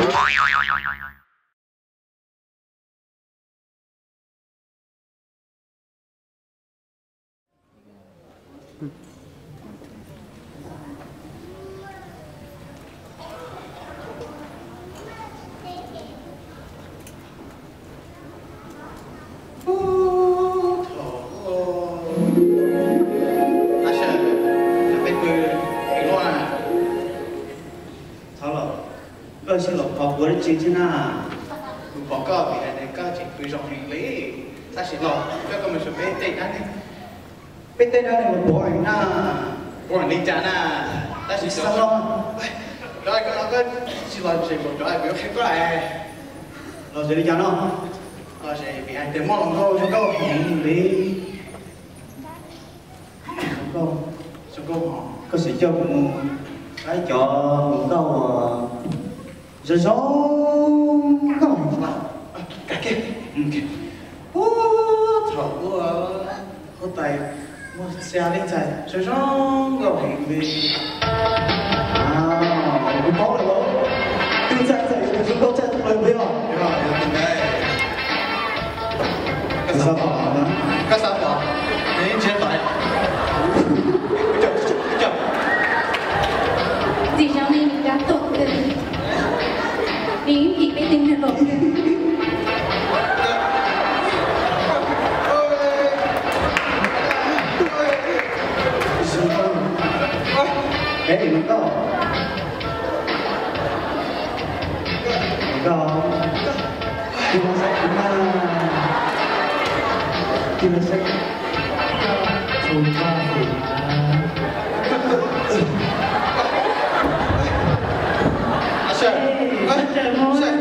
Thaum ub, Ab Sawm, koj peb pw, pw luaj na. Txhob los, koj sim los pom kuv dab tsi thiab na? Kuv pom koj vim hais tias koj tseem pw zoo heev li. Tab sis los, koj, koj mus saib peb tej dab neeg. Peb tej dab neeg mas boring na. Boring li cas na? Tab sis xav los, rov koj no koj tsis los tsev, kuv rov kuv yuav qhia koj. Los tsev li cas no? Los tsev vim hais tias muaj hluas nkauj zoo nkauj heev li. Zoo nkauj, zoo nkauj hos. Koj sim coj kuv mus saib cov hluas nkauj uas zoo zoo nkauj heev. Ua, thaum ub huab tais muaj xya leej ntxhais zoo zoo nkauj heev li. Kuv paub lawm lauj, twb txhais txhais yuav tus zoo nkauj txhais tus plaws peb os. Koj xav pom, koj xav pom, nws ntsia pais. Ntxim zoo li nws dab tuag kawg. Nws yeej nkim peb tej neeg los kawg. Peb nws koj, nws koj, tus no saib kuv na, tus no saib, tus no saib. Saib, saib, saib, saib.